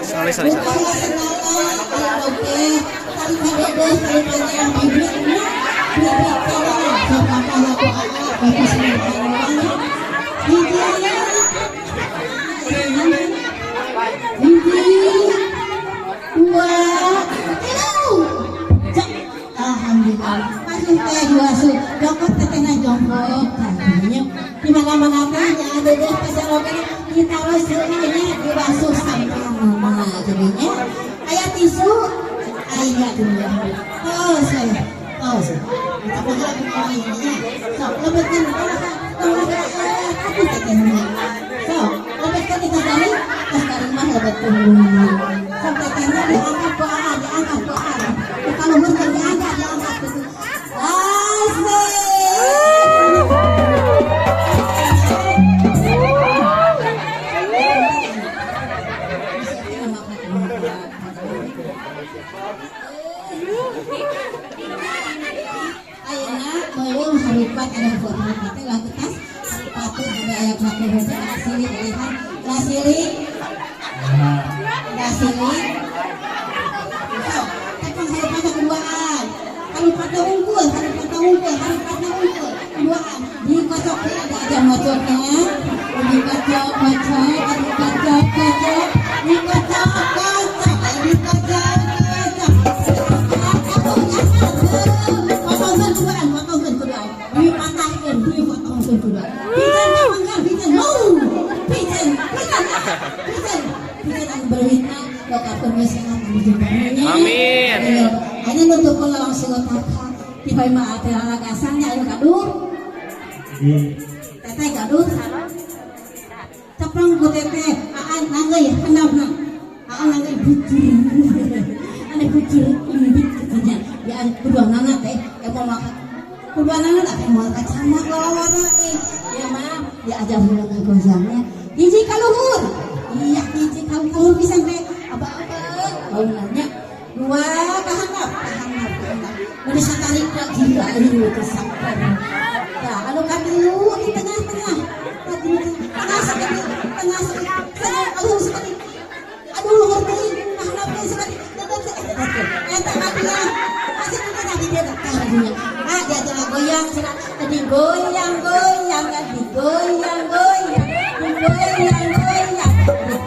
Sorry, sorry, sorry. Alhamdulillah. Masuk teh dua su, jongkok tetehna jongkok. Di mana-mana teh ya ada deh pasalokan kita harus nya dibasuh sampai mama jadinya. Aya tisu, aya dulu. Tos, tos. Kita pakai nya. Sok lebetkeun aku tetehna. Sok lebetkeun di tas garing mah lebetkeun dulu. Sok tetehna diangkat ku aa, diangkat ku aa. Kalau luhur diangkat, diangkat gitu. Asik. Ayeuna meureun harupat ada harupat teh lagu tas patut ada aya pelaku hese silih lihat silih silih sok tepang harupatna keduaan harupatna unggul harupatna unggul harupatna unggul keduaan dikocok ada aja ngocoknya dikocok kocok dikocok kocok dikocok kocok dikocok kocok potongkeun keduaan potongkeun keduaan dipatahkeun dipotongkeun keduaan pijen panggang pijen pijen pijen pijen pijen anu berwitna dokakeun we sehat anu jembernya. Amin. Ayeuna nutup langsung otak di pai mah teh lalagasangnya anu gaduh teteh gaduh cepeng ku teteh aan nanggeuy handapna aan nanggeuy bujur ane bujur indit kitu nya ya kuduanana teh emang maka kuduanana teh moal kacanak lawana teh ya mah diajar heula ngagoyangnya hiji ka luhur iya hiji ka luhur pisan teh aba-aba baunannya dua ka handap ka handap ka handap mun satarik gila ieu teh saper tah anu katilu di tengah-tengah tengah sekali tengah sekali tengah aduh sekali aduh luhur teuing ka handap teh sekali eta kadia masih di tengah di dieu tah dinya ah diajar goyang cenah digoyang goyang digoyang goyang digoyang goyang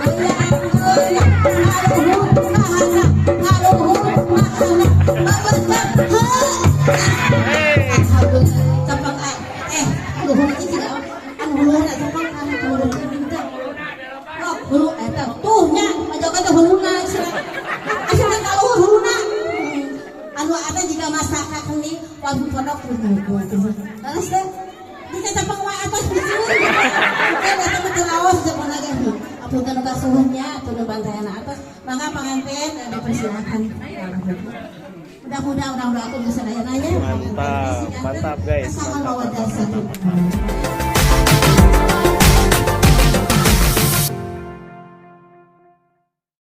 digoyang goyang ngaluhur ngahandap ngaluhur ngahandap babeut alhamdulillah cepeng luhur ieu tidak anu huluhna cepeng anu huluhna teh kok hulu eta tuh nya majokan teh huluna cenah asa ka luhur huluna anu ada jika masakan ini wagu pondok terus teh dicepeng wae atas bujur kan eta mah teu raos cepeng lagi apunten nu kasuhunnya atuh nu bantayana atas mangga panganten dipersilakan. Mudah-mudahan urang doakeun sadayana nya. Mantap, mantap guys. Mantap, Mantap, mantap, mantap.